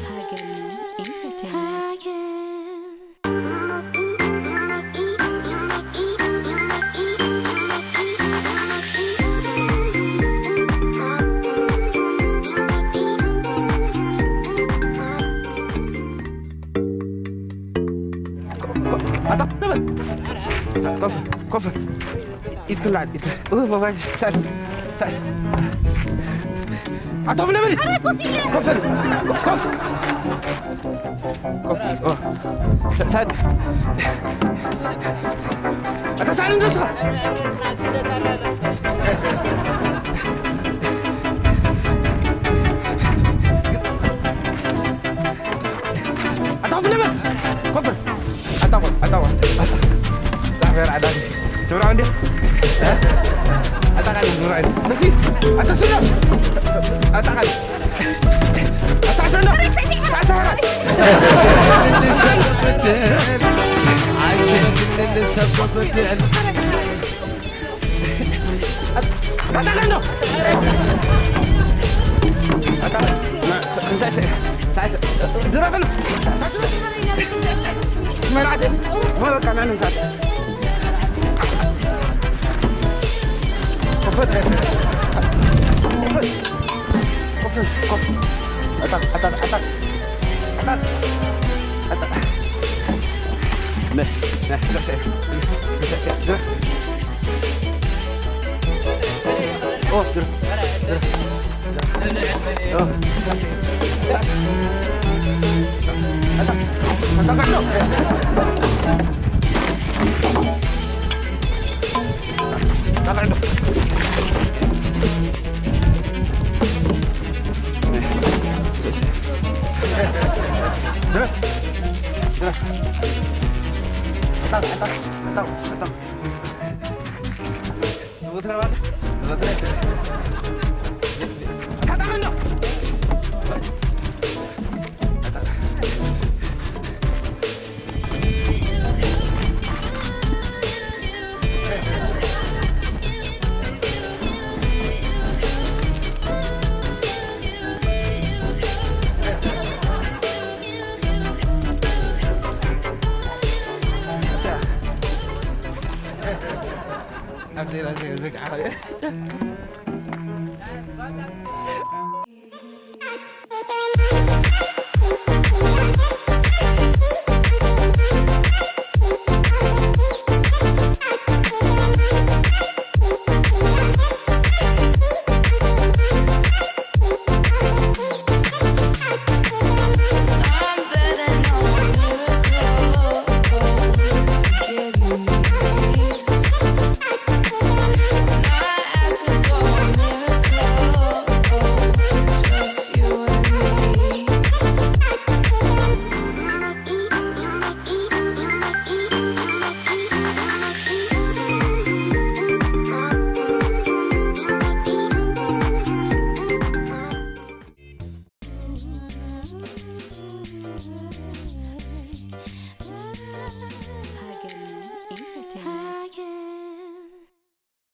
ሃገርና ኢንተርቴይንመንት። ኣታ ኮፍ ኮፍ ኢትክላ ኢት ኦ ባባይ ሳል ሳል ኣታ ኮፍ ነበር ኮፍ ኮፍ ኮፍ ኦ ሳል ኣታ ሳል እንደሱ ኣታ ኮፍ ነበር ኮፍ ኣታ ኮፍ ኣታ ኮፍ ኣታ ዛፈር ኣዳኒ ትብራው እንዴ ኣታ ቃል ትብራው እንዴ ነሲ ኣታ ስለ ኣታ ቃል ኣታ ስለ ኣታ ቃል